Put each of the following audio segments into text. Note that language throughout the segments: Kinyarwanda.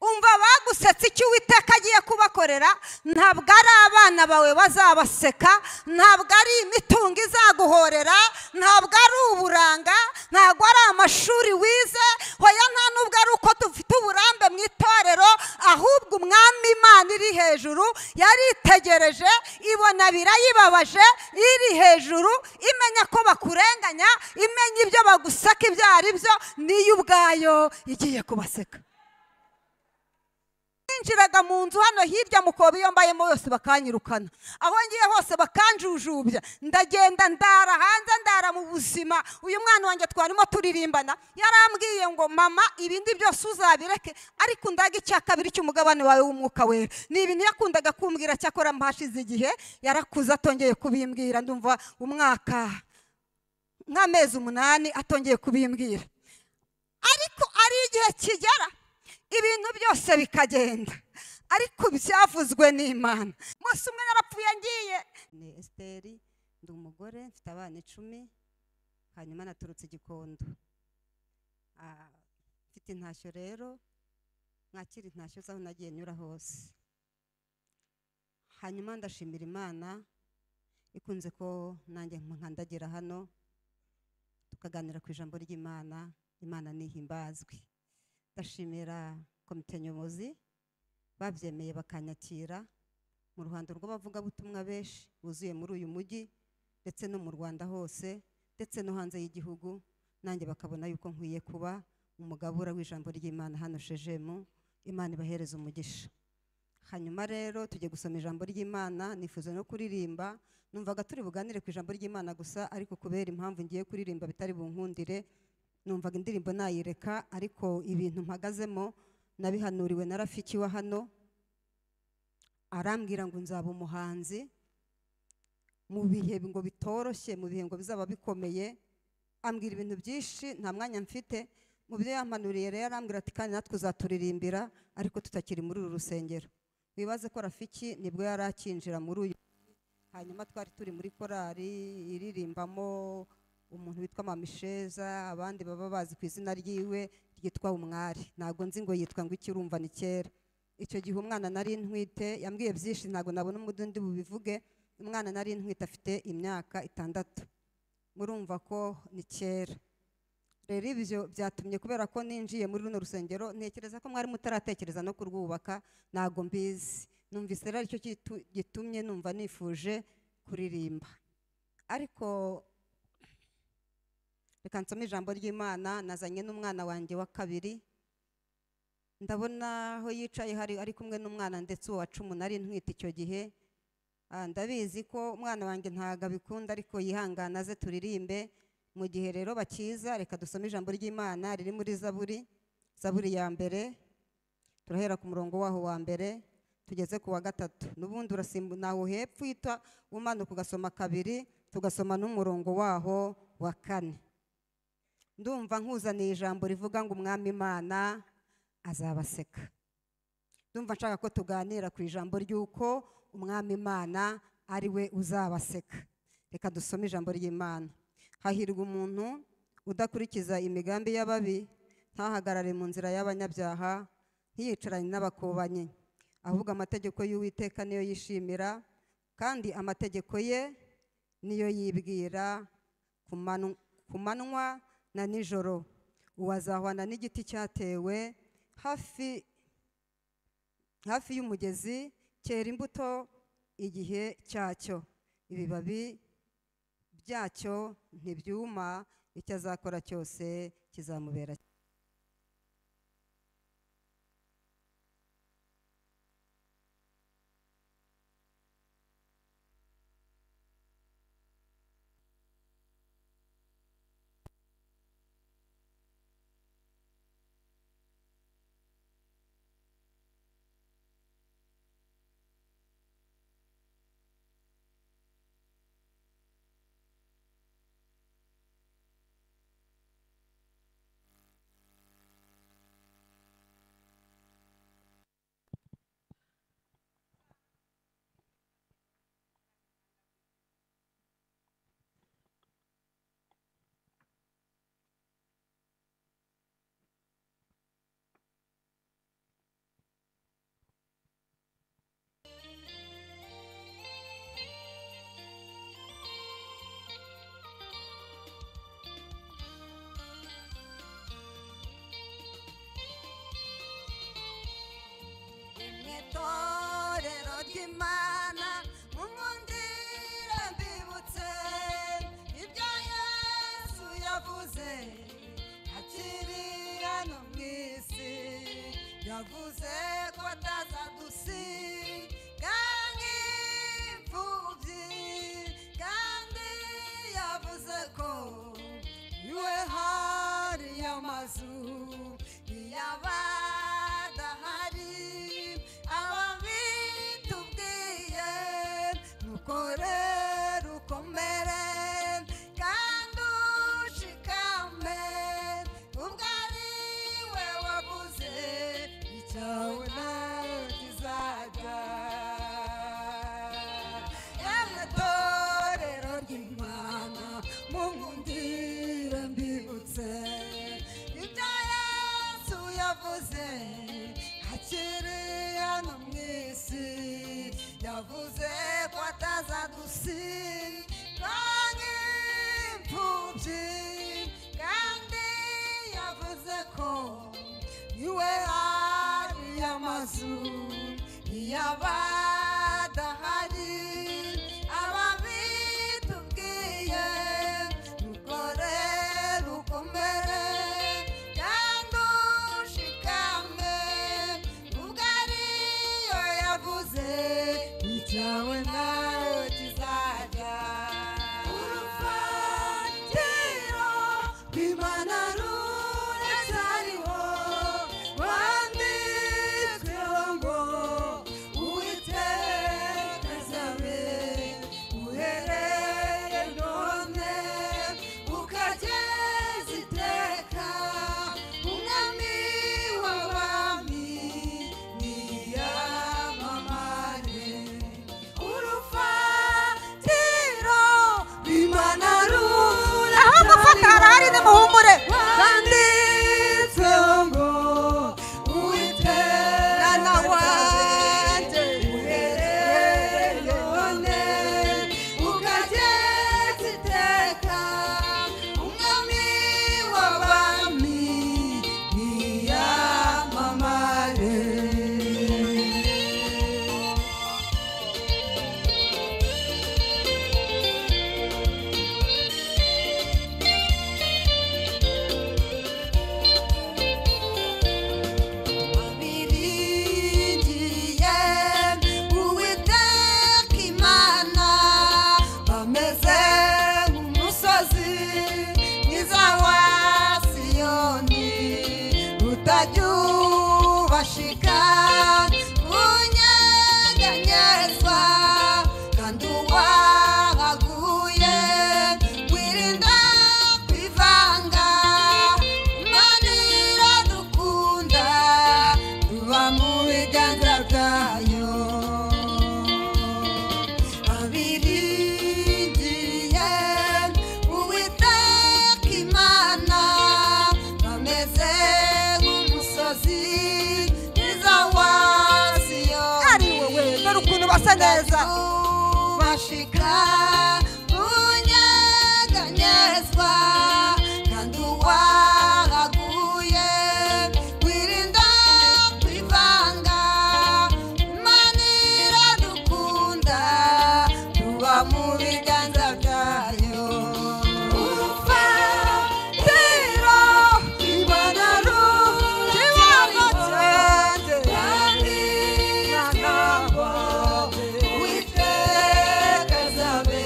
Umva bagusetse icyo Uwiteka agiye kubakorera, ntabwo ari abana bawe bazabaseka, ntabwo ari imitungo izaguhorera, ntabwo ari uburanga, ntabwo ari amashuri wize, hoya nta nubwo ari uko dufite uburambe mu itorero, ahubwo Umwami Imana iri hejuru yaritegereje, ibona birayibabaje, iri hejuru imenya ko bakurenganya, imenya ibyo baguseka ibyo ari byo, niyo ubwayo igiye kubaseka. Ninjiraga mu nzu hano hirya mukobo iyo mbayemo yose bakanyirukana, aho ngiye hose bakanjujubya, ndagenda ndara hanze, ndara mu buzima. Uyu mwana wanjye twarimo turirimbana yarambwiye ngo mama ibindi byose uzabireke, ariko ndaga icya kabiri cy'umugabane wawe w'umwuka wera. Ni ibintu yakundaga kumbwira, cyakora mpashize igihe yarakuze atongeye kubimbwira, ndumva umwaka nk'amezi 8 atongeye kubimbwira. Ariko ari igihe kigera ibintu byose bikagenda, ariko byavuzwe n'Imana. Umunsi umwe narapfuye ngiye. Ni Esteri, ndi umugore, mfite abana 10, hanyuma naturutse Gikondo. Mfite intashyo rero, mwakira intashyo zaho nagiye nyura hose. Hanyuma ndashimira Imana ikunze ko nanjye nkandagira hano tukaganira ku ijambo ry'Imana. Imana nihimbazwe. Ndashimira komite nyobozi babyemeye bakanyakira mu ruhando rw'abavugabutumwa benshi buzuye muri uyu mujyi ndetse no mu Rwanda hose ndetse no hanze y'igihugu, nanjye bakabona yuko nkwiye kuba umugabura w'ijambo ry'Imana hano Shejemu. Imana ibahereza umugisha. Hanyuma rero tujye gusoma ijambo ry'Imana, nifuza no kuririmba. Numvaga turi buganire ku ijambo ry'Imana gusa, ariko kubera impamvu ngiye kuririmba bitari bunkundire, numvaga indirimbo nayireka, ariko ibintu mpagazemo nabihanuriwe na Rafiki wa hano, arambwira ngo nzaba umuhanzi mu bihe ngo bitoroshye, mu bihe ngo bizaba bikomeye. Ambwira ibintu byinshi nta mwanya mfite. Mu byo yampanuriye rero arambwira ati kandi natwe uzaturirimbira ariko tutakiri muri uru rusengero. Wibaze ko Rafiki nibwo yari akinjira muri uyu, hanyuma twari turi muri korali iririmbamo umuntu witwa Mamisheza, abandi baba bazi ku izina ryiwe ryitwa Umwari, ntago nzi ngo yitwa ngo iki, urumva ni kera. Icyo gihe umwana nari ntwite yambwiye byinshi, ntago nabona umudundi bubivuge. Umwana nari ntwite afite imyaka 6, murumva ko ni kera. Rero ibyo byatumye kubera ko ninjiye muri runo rusengero ntekereza ko mwari mutaratekereza no kurwubaka, ntago mbizi. Numvise rero icyo gitumye numva nifuje kuririmba. Ariko reka nsome ijambo ry'Imana. Nazanye n'umwana wanjye wa kabiri, ndabona aho yicaye hari ari kumwe n'umwana ndetse uwa 10 nari ntwite icyo gihe. Ndabizi ko umwana wanjye ntago abikunda, ariko yihangana aze turirimbe. Mu gihe rero bakiza, reka dusome ijambo ry'Imana riri muri Zaburi, Zaburi ya 1, turahera ku murongo waho wa 1 tugeze ku wa 3. N'ubundi urasimbu naho hepfo uhita umanuka ugasoma 2, tugasoma n'umurongo waho wa 4. Ndumva nkuzaniye ijambo rivuga ngo Umwami Imana azabaseka. Ndumva nshaka ko tuganira ku ijambo ry'uko Umwami Imana ari we uzabaseka. Reka dusome ijambo ry'Imana. Hahirwa umuntu udakurikiza imigambi y'ababi, ntahagarare mu nzira y'abanyabyaha, ntiyicaranye n'abakobanyi, ahubwo amategeko y'Uwiteka niyo yishimira, kandi amategeko ye niyo yibwira ku manywa na nijoro. Uwazahwana n'igiti cyatewe hafi y'umugezi, cyera imbuto igihe cyacyo, ibibabi byacyo ntibyuma, icyo azakora cyose kizamubera. ry'Imana mumundire mbibutse ibyo Yesu yavuze akiri hano mu isi. Yavuze ko atazadusiga nk'imfubyi, kandi yavuze ko iwe hari amazu y'abadahari. Ababitubwiye nuko rero ukomere kandi ushikame, ubwo ari we wavuze icyawe nawe kizajya. Yemwe torero ry'Imana munkundire mbibutse ibyo Yesu yavuze akiri hano mu isi. Yavuze ko atazadusiga nk'imfubyi, kandi yavuze ko iwe hari amazu y'abadahari. Ababitubwiye nuko rero ukomere kandi ushikame, ubwo ariyo yavuze icyawe nawe kizajya. Urufatiro rw'Imana ruracyariho, rwanditsweho ngo Uwiteka azabe uhereye none ukageza iteka, umwami w'abami niyamamare. Urufatiro rw'Imana Aho gufata harahari nimuhumure. rwanditsweho ngo Uwiteka Mwana wanjye uhereye none ukageza iteka, umwami w'abami niyamamare. Abiringiye Uwiteka Imana bameze nk'umusozi mwiza wa Siyoni, utajya ubashika kunyeganyezwa, kandi uwahaguye wirinda kwivanga. Imana iradukunda tuba mu biganza byayo. Abiringiye Uwiteka Imana bameze nk'umusozi mwiza wa Siyoni, Ari wowe, dore ukuntu basa neza. bashika kunyeganyezwa, kandi uwahaguye wirinda kwivanga. Imana iradukunda tuba mu biganza byayo. Urufatiro Imana ruracyariho, rwanditsweho ngo Uwiteka azabe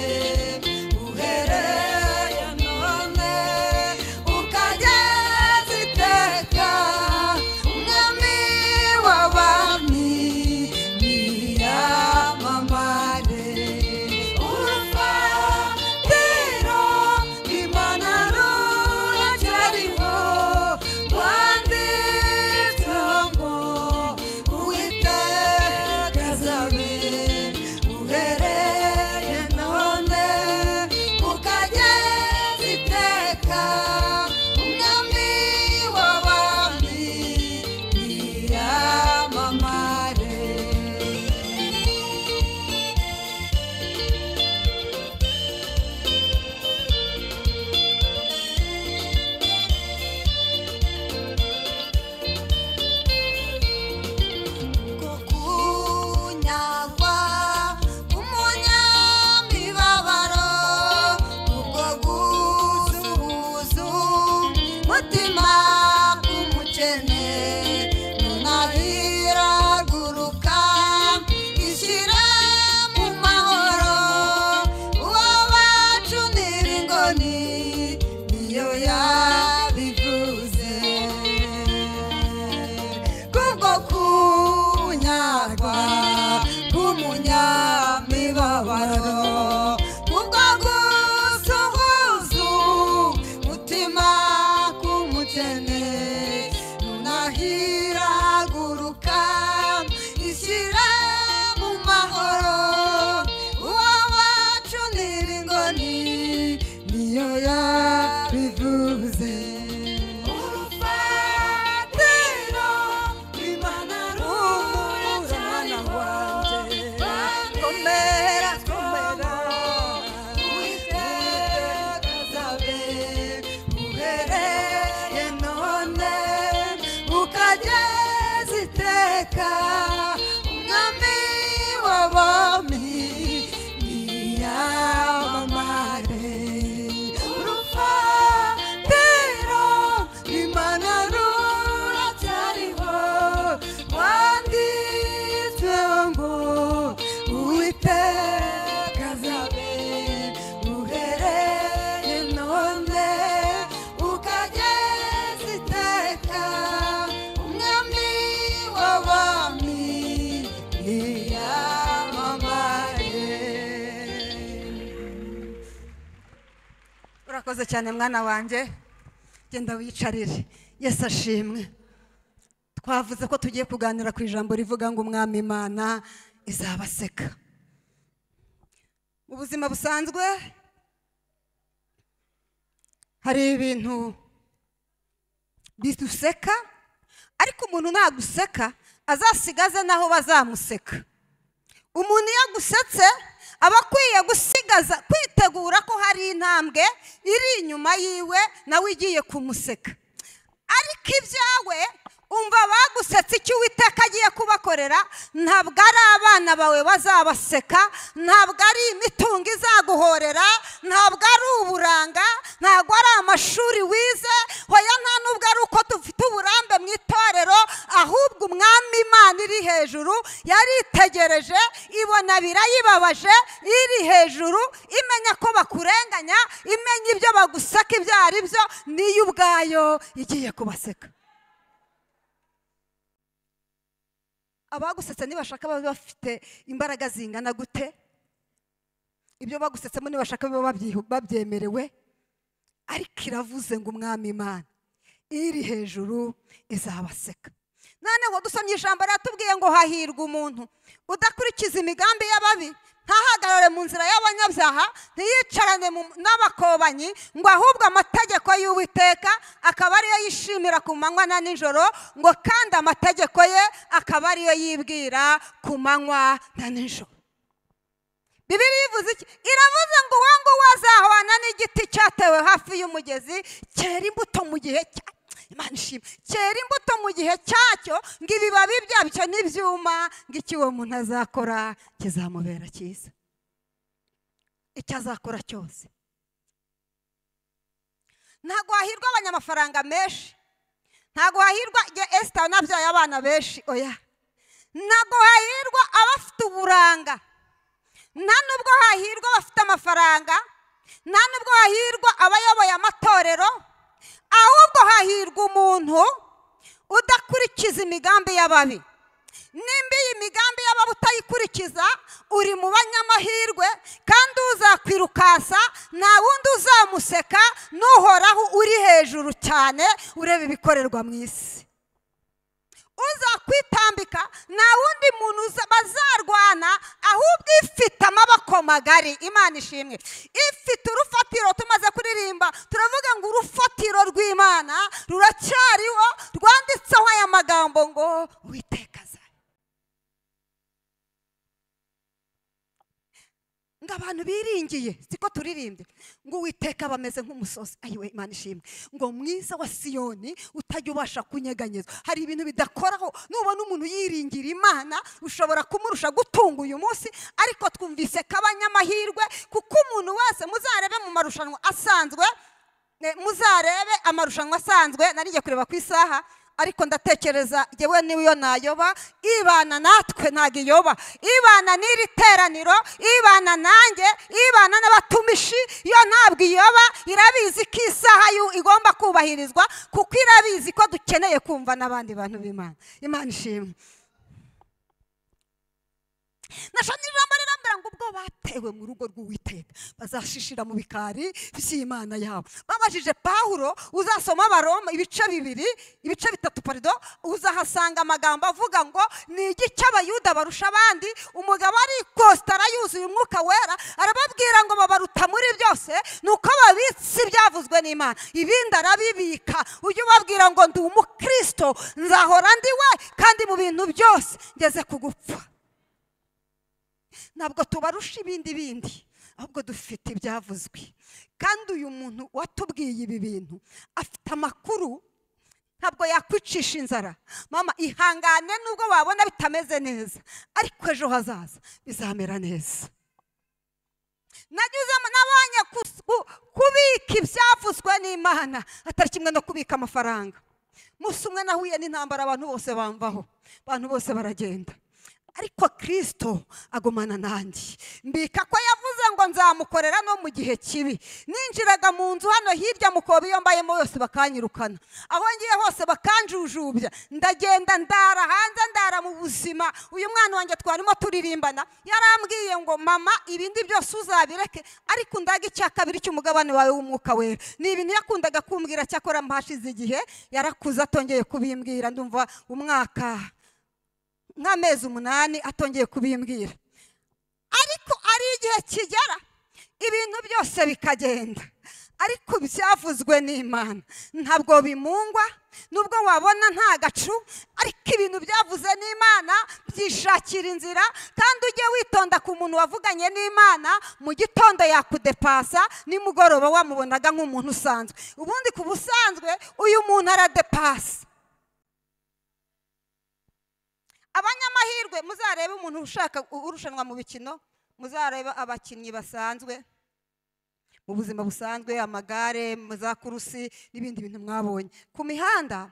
Urakoze cyane mwana wanjye, genda wicarire. Yesu ashimwe. Twavuze ko tugiye kuganira ku ijambo rivuga ngo Umwami Imana izabaseka. Mu buzima busanzwe hari ibintu biduseka, ariko umuntu naguseka azasigaze naho bazamuseka. Umuntu iyo agusetse aba akwiye gusigaza kwitegura ko hari intambwe iri inyuma yiwe nawe igiye kumuseka. Ariko ibyawe umva bagusetse, icyo Uwiteka agiye kubakorera ntabwo ari abana bawe bazabaseka, ntabwo ari imitungo izaguhorera, ntabwo ari uburanga, ntabwo ari amashuri wize, hoya nta nubwo ari uko dufite uburambe mu itorero, ahubwo Umwami Imana iri hejuru yaritegereje ibona birayibabaje, iri hejuru imenya ko bakurenganya, imenya ibyo baguseka ibyo ari byo, niyo ubwayo igiye kubaseka. Abagusetse nibashaka babe bafite imbaraga zingana gute, ibyo bagusetsemo nibashaka babe babyemerewe, ariko iravuze ngo Umwami Imana iri hejuru izabaseka. Noneho dusomye ijambo riratubwiye ngo hahirwa umuntu udakurikiza imigambi y'ababi, ntahagarare mu nzira y'abanyabyaha, ntiyicarane n'abakobanyi, ngo ahubwo amategeko y'Uwiteka akaba ariyo yishimira ku manywa na nijoro, ngo kandi amategeko ye akaba ariyo yibwira ku manywa na nijoro. Bibiliya ivuze iki? Iravuze ngo uwo nguwo azahwana n'igiti cyatewe hafi y'umugezi, cyera imbuto mu gihe cya Imana ishimwe, cyera imbuto mu gihe cyacyo, ngo ibibabi byabyo n'ibyuma, ngo icyo uwo muntu azakora kizamubera cyiza. Icyo azakora cyose. Ntabwo hahirwa abanyamafaranga menshi, ntabwo hahirwa Esther nabyaye abana benshi, oya. Ntabwo hahirwa abafite uburanga, nta nubwo hahirwa abafite amafaranga, nta nubwo hahirwa abayoboye amatorero, ahubwo hahirwa umuntu udakurikiza imigambi y'ababi. Nimba iyi migambi y'ababi utayikurikiza, uri mu banyamahirwe, kandi uzakwirukasa nta wundi uzamuseka, n'Uhoraho uri hejuru cyane ureba ibikorerwa mu isi. Uzakwitambika nta wundi muntu bazarwana, ahubwo ifite amaboko magari. Imana ishimwe, ifite urufatiro. Tumaze kuririmba turavuga ngo urufatiro rw'Imana ruracyariho, rwanditseho aya magambo ngo Uwiteka aza. Ngo abantu biringiye, siko turirimbye ngo Uwiteka bameze nk'umusozi. Ayiwe Imana ishimwe, ngo mwiza wa Siyoni utajya ubasha kunyeganyezwa. Hari ibintu bidakoraho. Nubona umuntu yiringira Imana ushobora kumurusha gutunga uyu munsi, ariko twumvise ko abanyamahirwe, kuko umuntu wese muzarebe mu marushanwa asanzwe, muzarebe amarushanwa asanzwe, narigiye kureba ku isaha, ariko ndatekereza yewe niyo nayoba, ibana natwe ntago iyoba, ibana n'iri teraniro, ibana nanjye, ibana n'abatumishi, yo ntabwo iyoba. Irabizi ko isaha igomba kubahirizwa, kuko irabizi ko dukeneye kumva n'abandi bantu b'Imana. Imana ishimwe. Nashonye ijambo rirambwira ngo ubwo batewe mu rugo rw'Uwiteka bazashishira mu bikari by'Imana yabo. Babajije Pawulo, uzasoma Abaroma ibice 2, ibice 3 pardon, uzahasanga amagambo avuga ngo ni igice Abayuda barusha abandi. Umugabo arikositara yuzuye Umwuka Wera, arababwira ngo babaruta muri byose nuko babitse ibyavuzwe n'Imana, ibindi arabibika. Ujye ubabwira ngo ndi umukristo, nzahora ndi we, kandi mu bintu byose ngeze kugupfa. Ntabwo tubarusha ibindi bindi, ahubwo dufite ibyavuzwe. Kandi uyu muntu watubwiye ibi bintu afite amakuru, ntabwo yakwicisha inzara. Mama ihangane, nubwo wabona bitameze neza, ariko ejo hazaza bizamera neza. Nanyuzemo nabonye kubika ibyavuzwe n'Imana atari kimwe no kubika amafaranga. Musi umwe nahuye n'intambara, abantu bose bamvaho, abantu bose baragenda. Ariko Kristo agumana nanjye. Mbika ko yavuze ngo nzamukorera no mu gihe kibi. Ninjiraga mu nzu hano hirya mukoba iyo mbayemo yose bakanyirukana, aho ngiye hose bakanjujubya, ndagenda ndara hanze, ndara mu buzima. Uyu mwana wanjye twarimo turirimbana yarambwiye ngo mama ibindi byose uzabireke, ariko ndaga icya kabiri cy'umugabane wawe w'umwuka wera. Ni ibintu yakundaga kumbwira, cyakora mpashize igihe yarakuze atongeye kubimbwira, ndumva umwaka nk'amezi 8 atongeye kubimbwira. Ariko ari igihe kigera ibintu byose bikagenda, ariko byavuzwe n'Imana ntabwo bimungwa. Nubwo wabona nta gacu, ariko ibintu byavuze n'Imana byishakira inzira. Kandi ujye witonda ku muntu wavuganye n'Imana, mu gitondo yakudepasa, nimugoroba wamubonaga nk'umuntu usanzwe. Ubundi ku busanzwe uyu muntu aradepasa. Abanyamahirwe muzarebe umuntu ushaka urushanwa mu bikino, muzarebe abakinnyi basanzwe mu buzima busanzwe, amagare, za kurusi n'ibindi bintu mwabonye ku mihanda.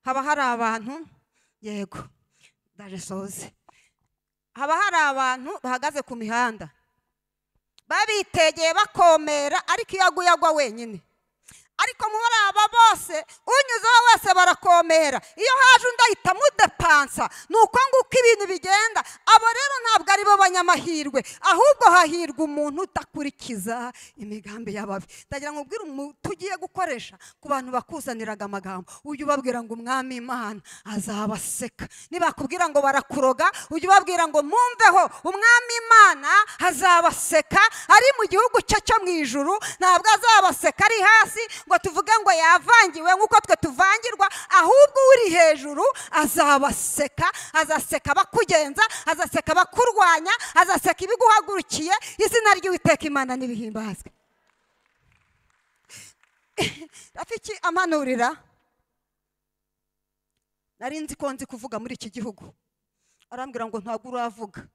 Haba hari abantu, yego ndaje soze, haba hari abantu bahagaze ku mihanda babitegeye bakomera, ariko iyo aguye agwa wenyine. Ariko muri aba bose unyuzeho wese barakomera, iyo haje undi ahita amudepansa. Ni uko nguko ibintu bigenda. Abo rero ntabwo ari bo banyamahirwe, ahubwo hahirwa umuntu udakurikiza imigambi y'ababi. Ndagira ngo ubwire tugiye gukoresha ku bantu bakuzaniraga amagambo, ujye ubabwira ngo Umwami Imana azabaseka. Nibakubwira ngo barakuroga, ujye ubabwira ngo mumveho, Umwami Imana azabaseka ari mu gihugu cye cyo mu ijuru, ntabwo azabaseka ari hasi ngo tuvuge ngo yavangiwe nk'uko twe tuvangirwa, ahubwo uri hejuru azabaseka. Azaseka abakugenza, azaseka abakurwanya, azaseka ibiguhagurukiye. Izina ry'Uwiteka Imana nirihimbazwe. Rafiki amanurira, nari nzi ko nzi kuvuga muri iki gihugu, arambwira ngo ntabwo uravuga.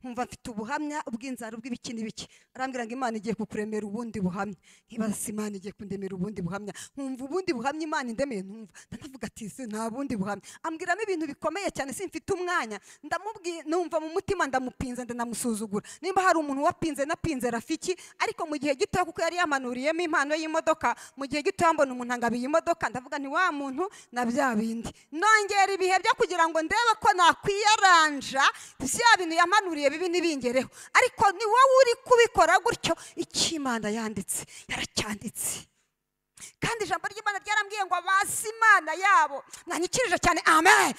Nkumva mfite ubuhamya ubw'inzara ubw'ibiki n'ibiki, arambwira ngo Imana igiye kukuremera ubundi buhamya. Nkibaza Imana igiye kundemera ubundi buhamya, nkumva ubundi buhamya Imana indemeye, ntumva ndanavuga ati nta bundi buhamya. Ambwiramo ibintu bikomeye cyane, simfite umwanya. Ndamubwiye, numva mu mutima ndamupinze, ndanamusuzugura. Nimba hari umuntu wapinze napinze Rafiki, ariko mu gihe gito kuko yari yamanuriyemo impano y'imodoka, mu gihe gito mbona umuntu angabiye imodoka, ndavuga nti wa muntu na bya bindi. Nongera ibihe byo kugira ngo ndebe ko nakwiyaranja bya bintu yamanuriye bibi nibingereho, ariko ni wowe uri kubikora gutyo. Icyo Imana yanditse yaracyanditse. Kandi ijambo ry'Imana ryarambwiye ngo abazi Imana yabo, mwanyikirije cyane amen,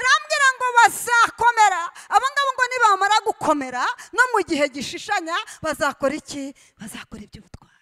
rambwira ngo bazakomera. Abo ngabo ngo nibamara gukomera no mu gihe gishishanya bazakora iki? Bazakora iby'ubutwari.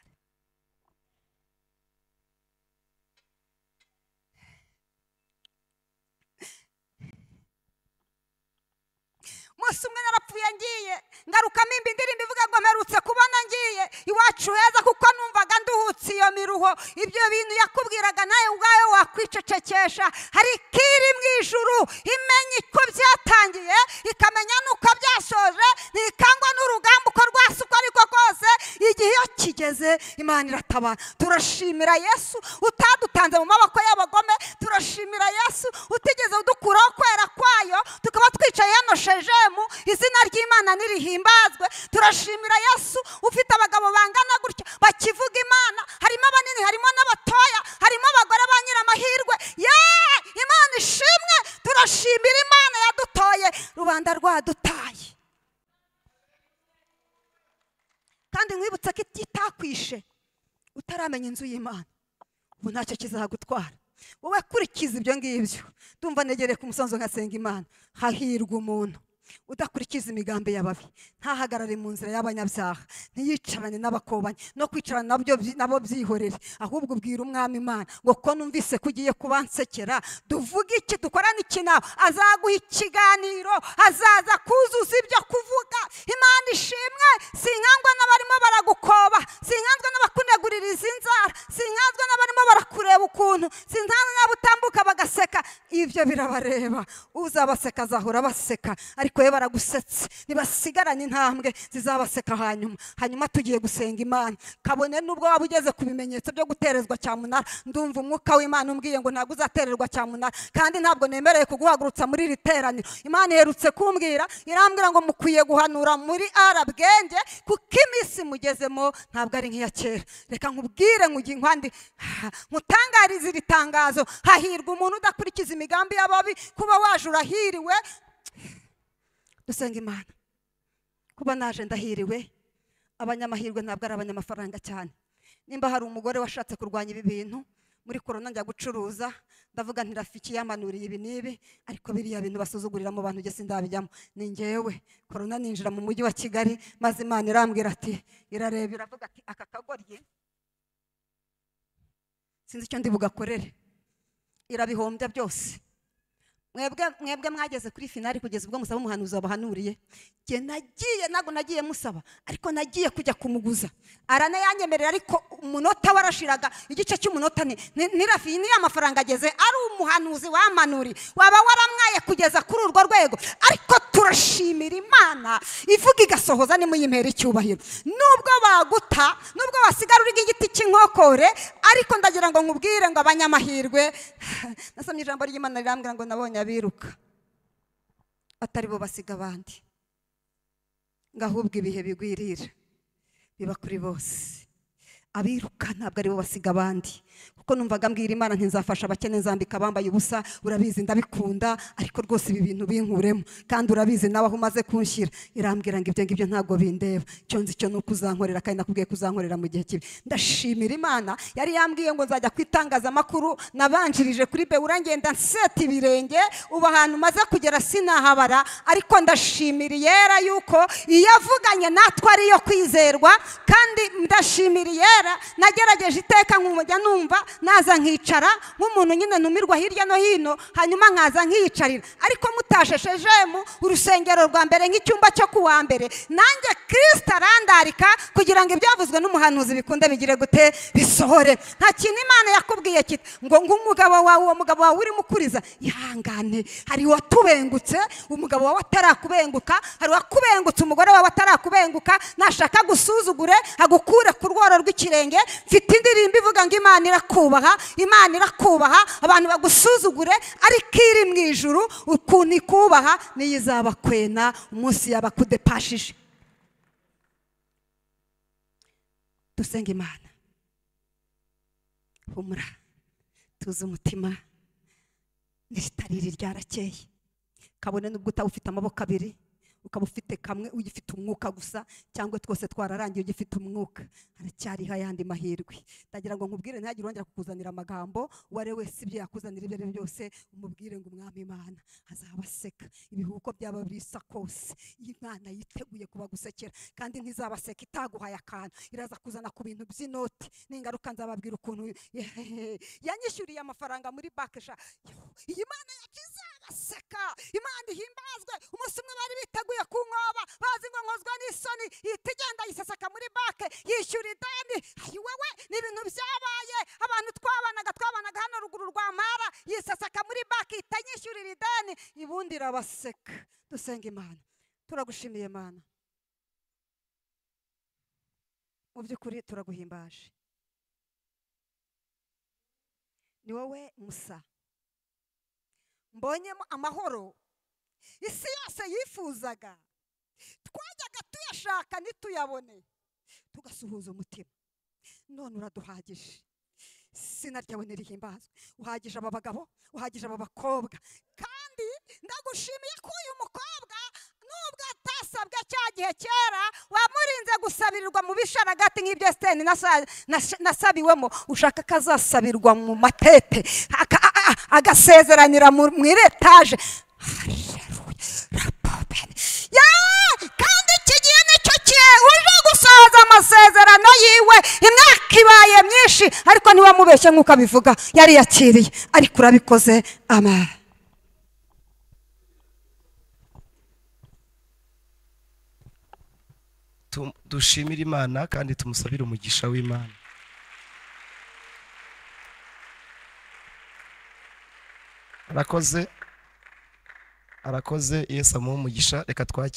Umunsi umwe narapfuye ngiye ngarukamo imbi indirimbo ivuga ngo mperutse kubona ngiye iwacu heza, kuko numvaga nduhutse iyo miruho. Ibyo bintu yakubwiraga nawe ubwawe wakwicecekesha. Hari ikiri mu ijuru imenya uko byatangiye, ikamenya n'uko byashoje, ntikangwa n'urugamba uko rwasa uko ariko kose. Igihe iyo kigeze Imana iratabara. Turashimira Yesu utadutanze mu maboko y'abagome, turashimira Yesu utigeze udukuraho kwera kwayo, tukaba twicaye hano shejemu. Izina ry'Imana nirihimbazwe. Turashimira Yesu ufite abagabo bangana gutya bakivuga Imana, harimo abanini, harimo n'abatoya, harimo abagore ba nyiramahirwe. Imana ishimwe. Turashimira Imana yadutoye rubanda rwadutaye. Kandi nkwibutsa ko itakwishe utaramenya inzu y'Imana, ubu ntacyo kizagutwara. Wowe kurikiza ibyo ngibyo. Ndumva negereye ku musozo nkasenga Imana. Hahirwa umuntu udakurikiza imigambi y'ababi, ntahagarare mu nzira y'abanyabyaha, ntiyicarane n'abakobanyi, no kwicarana nabyo nabo byihorere, ahubwo ubwira Umwami Imana ngo ko numvise ko ugiye kubansekera, duvuge iki, dukorane iki nawe. Azaguha ikiganiro, azaza kuzuza ibyo kuvuga. Imana ishimwe. Sinkangwa n'abarimo baragukoba, sinkangwa n'abakuneguririza inzara, sinkangwa n'abarimo barakureba ukuntu, sinkangwa n'abo utambuka bagaseka. Ibyo birabareba, uzabaseka azahora baseka, ariko Ariko we baragusetse, nibasigarana intambwe zizabaseka. Hanyuma tugiye gusenga Imana, kabone nubwo waba ugeze ku bimenyetso byo guterezwa cyamunara. Ndumva umwuka w'Imana umbwiye ngo ntabwo uzatererwa cyamunara, kandi ntabwo nemereye kuguhagurutsa muri iri teraniro. Imana iherutse kumbwira, irambwira ngo mukwiye guhanura muri arabwenge, kuko iminsi mugezemo ntabwo ari nk'iya kera. Reka nkubwire nkwandi nkutangarize iri tangazo: hahirwa umuntu udakurikiza imigambi y'ababi. Kuba waje urahiriwe. Dusenga Imana. Kuba naje ndahiriwe. Abanyamahirwe ntabwo ari abanyamafaranga cyane. Nimba hari umugore washatse kurwanya ibi bintu muri korona, njya gucuruza ndavuga nti Rafiki yamanuriye ibi n'ibi, ariko biriya bintu basuzugurira mu bantu njye sindabijyamo. Ni njyewe korona ninjira mu mujyi wa Kigali, maze Imana irambwira ati, irareba iravuga ati aka kagoryi sinzi icyo ndi bugakorere, irabihombya byose. Mwebwe mwageze kuri finali kugeza ubwo musaba umuhanuzi wabahanuriye. Jye nagiye, ntabwo nagiye musaba, ariko nagiye kujya kumuguza, aranayanyemerera, ariko umunota warashiraga, igice cy'umunota ni ni amafaranga ageze. Ari umuhanuzi wamanuri waba waramwaye kugeza kuri urwo rwego. Ariko turashimira Imana ivuga igasohoza, nimuyimpera icyubahiro. Nubwo baguta, nubwo wasigara uri igiti cy'inkokore, ariko ndagira ngo nkubwire ngo abanyamahirwe, nasomye ijambo ry'Imana rirambwira ngo nabonye abiruka atari bo basiga abandi, ngo ahubwo ibihe bigwirira biba kuri bose. Abiruka ntabwo ari bo basiga abandi. Kuko numvaga mbwira Imana nti nzafasha abakene, nzambika abambaye ubusa, urabizi ndabikunda, ariko rwose ibi bintu binkuremo, kandi urabizi nawe aho umaze kunshyira. Irambwira ngo ibyo ngibyo ntabwo bindeba, icyo nzi cyo nuko uzankorera, kandi nakubwiye kuzankorera mu gihe kibi. Ndashimira Imana yari yambwiye ngo nzajya kwitangazamakuru, nabanjirije kuri Beura ngenda nseta ibirenge, ubu ahantu maze kugera sinahabara. Ariko ndashimira Yera yuko iyo avuganye natwe ariyo kwizerwa, kandi ndashimira Yera nagerageje iteka nkumujya numva naza nkicara nk'umuntu nyine ntumirwa hirya no hino, hanyuma nkaza nkiyicarira. Ariko mutasheshejemu urusengero rwa mbere nk'icyumba cyo kuwa mbere, nanjye Kristo arandarika kugira ngo ibyavuzwe n'umuhanuzi bikunde bigire gute, bisohore. Nta kintu Imana yakubwiye kiti ngo ng'umugabo wawe, uwo mugabo wawe urimo ukuriza, ihangane. Hari uwatubengutse umugabo wawe atarakubenguka, hari uwakubengutse umugore wawe atarakubenguka. Nashaka gusuzugure agukure ku rworo rw'ikirenge. Mfite indirimbo ivuga ngo Imana irakubaha, Imana irakubaha. Abantu bagusuzugure, ariko iri mu ijuru ukuntu ikubaha niyo izabakwena umunsi yabakudepashije. Dusenga Imana. Humura, tuze umutima, niritariri ryarakeye. Kabone nubwo utaba ufite amaboko abiri, ukaba ufite kamwe ugifite umwuka gusa, cyangwa twose twararangiye ugifite umwuka, haracyariho ayandi mahirwe. Ndagira ngo nkubwire ntihagire wongera kukuzanira amagambo, uwo ari we wese ibyo yakuzanira ibyo ari byo byose, umubwire ngo umwami Imana azabaseka. Ibihuko byaba bisa kose, Imana yiteguye kubagusekera, kandi ntizabaseka itaguhaye akantu. Iraza kuzana ku bintu by'inoti. Ningaruka nzababwira ukuntu yanyishyuriye amafaranga muri bakesha. Iyi Mana yacu izabaseka. Imana ihimbazwe. Umunsi umwe bari biteguye kunkoba, bazi ngo nkozwa n'isoni, ihita igenda yiseseka muri banke, yishyura ideni. Ayi wewe, ni ibintu byabaye. Abantu twabanaga hano ruguru rwa Mara, yiseseka muri banke, ihita yishyurira ideni, ibundi irabaseka. Dusenga Imana. Turagushimiye Mana, mu by'ukuri turaguhimbaje. Ni wowe Musa mbonyemo amahoro isi yose yifuzaga, twajyaga tuyashaka ntituyabone, tugasuhuza umutima. None uraduhagije, izina ryawe nirihimbazwe. Uhagije aba bagabo, uhagije aba bakobwa, kandi ndagushimiye ko uyu mukobwa nubwo atasabwe cya gihe kera, wamurinze gusabirirwa mu bisharagati nk'ibyo Esiteri nasabiwemo, ushaka akazasabirwa mu matete, agasezeranira mu iretaje. Kandi iki gihe nicyo gihe uje gusohoza amasezerano yiwe. Imyaka ibaye myinshi, ariko ntiwamubeshye nk'uko abivuga, yari yakiriye, ariko urabikoze. Amen. Dushimire Imana kandi tumusabire umugisha w'Imana. Arakoze. Arakoze, Yesu amuhe umugisha. Reka twakire.